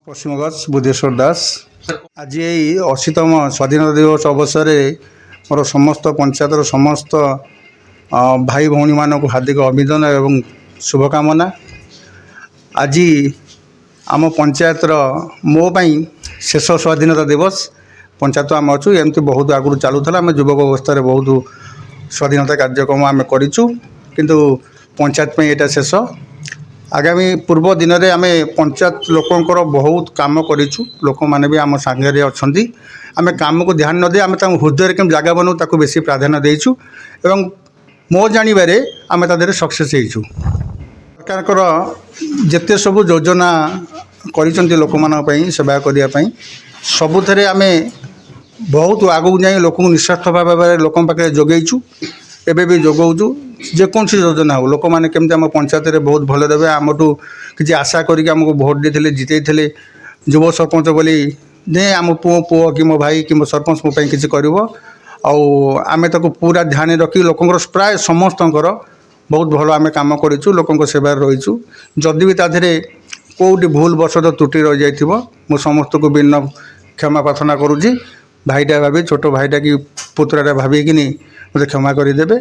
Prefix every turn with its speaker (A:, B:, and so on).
A: ପଶ୍ଚିମଗଛ ବୁଧେଶ୍ୱର ଦାସ। ଆଜି ଏଇ 80ତମ ସ୍ୱାଧୀନତା ଦିବସ ଅବସରରେ ମୋର ସମସ୍ତ ପଞ୍ଚାୟତର ସମସ୍ତ ଭାଇ ଭଉଣୀମାନଙ୍କୁ ହାର୍ଦ୍ଦିକ ଅଭିନନ୍ଦନ ଏବଂ ଶୁଭକାମନା। ଆଜି ଆମ ପଞ୍ଚାୟତର ମୋ ପାଇଁ ଶେଷ ସ୍ୱାଧୀନତା ଦିବସ। ପଞ୍ଚାୟତ ଆମେ ଅଛୁ, ଏମିତି ବହୁତ ଆଗରୁ ଚାଲୁଥିଲା। ଆମେ ଯୁବକ ଅବସ୍ଥାରେ ବହୁତ ସ୍ୱାଧୀନତା କାର୍ଯ୍ୟକ୍ରମ ଆମେ କରିଛୁ, କିନ୍ତୁ ପଞ୍ଚାୟତ ପାଇଁ ଏଇଟା ଶେଷ। ଆଗାମୀ ପୂର୍ବ ଦିନରେ ଆମେ ପଞ୍ଚାୟତ ଲୋକଙ୍କର ବହୁତ କାମ କରିଛୁ। ଲୋକମାନେ ବି ଆମ ସାଙ୍ଗରେ ଅଛନ୍ତି। ଆମେ କାମକୁ ଧ୍ୟାନ ନ ଦେଇ ଆମେ ତାଙ୍କ ହୃଦୟରେ କେମିତି ଜାଗା ବନାଉ, ତାକୁ ବେଶୀ ପ୍ରାଧାନ୍ୟ ଦେଇଛୁ ଏବଂ ମୋ ଜାଣିବାରେ ଆମେ ତା ଦେହରେ ସକ୍ସେସ୍ ହେଇଛୁ। ସରକାରଙ୍କର ଯେତେ ସବୁ ଯୋଜନା କରିଛନ୍ତି ଲୋକମାନଙ୍କ ପାଇଁ, ସେବା କରିବା ପାଇଁ, ସବୁଥିରେ ଆମେ ବହୁତ ଆଗକୁ ଯାଇ ଲୋକଙ୍କୁ ନିସ୍ୱାର୍ଥ ଭାବରେ ଲୋକଙ୍କ ପାଖରେ ଯୋଗେଇଛୁ, ଏବେ ବି ଯୋଗାଉଛୁ। ଯେକୌଣସି ଯୋଜନା ହେଉ, ଲୋକମାନେ କେମିତି ଆମ ପଞ୍ଚାୟତରେ ବହୁତ ଭଲ ଦେବେ, ଆମଠୁ କିଛି ଆଶା କରିକି ଆମକୁ ଭୋଟ ଦେଇଥିଲେ, ଜିତେଇଥିଲେ ଯୁବ ସରପଞ୍ଚ ବୋଲି, ଯେ ଆମ ପୁଅ କି ମୋ ଭାଇ କି ମୋ ସରପଞ୍ଚ ମୋ ପାଇଁ କିଛି କରିବ। ଆଉ ଆମେ ତାକୁ ପୁରା ଧ୍ୟାନରେ ରଖି ଲୋକଙ୍କର ପ୍ରାୟ ସମସ୍ତଙ୍କର ବହୁତ ଭଲ ଆମେ କାମ କରିଛୁ, ଲୋକଙ୍କ ସେବାରେ ରହିଛୁ। ଯଦି ବି ତା ଦେହରେ କେଉଁଠି ଭୁଲ ବଶତଃ ତ୍ରୁଟି ରହିଯାଇଥିବ, ମୁଁ ସମସ୍ତଙ୍କୁ ବିନ କ୍ଷମା ପ୍ରାର୍ଥନା କରୁଛି। ଭାଇଟା ଭାବି, ଛୋଟ ଭାଇଟା କି ପୁତୁରାଟା ଭାବିକିନି ମୋତେ କ୍ଷମା କରିଦେବେ।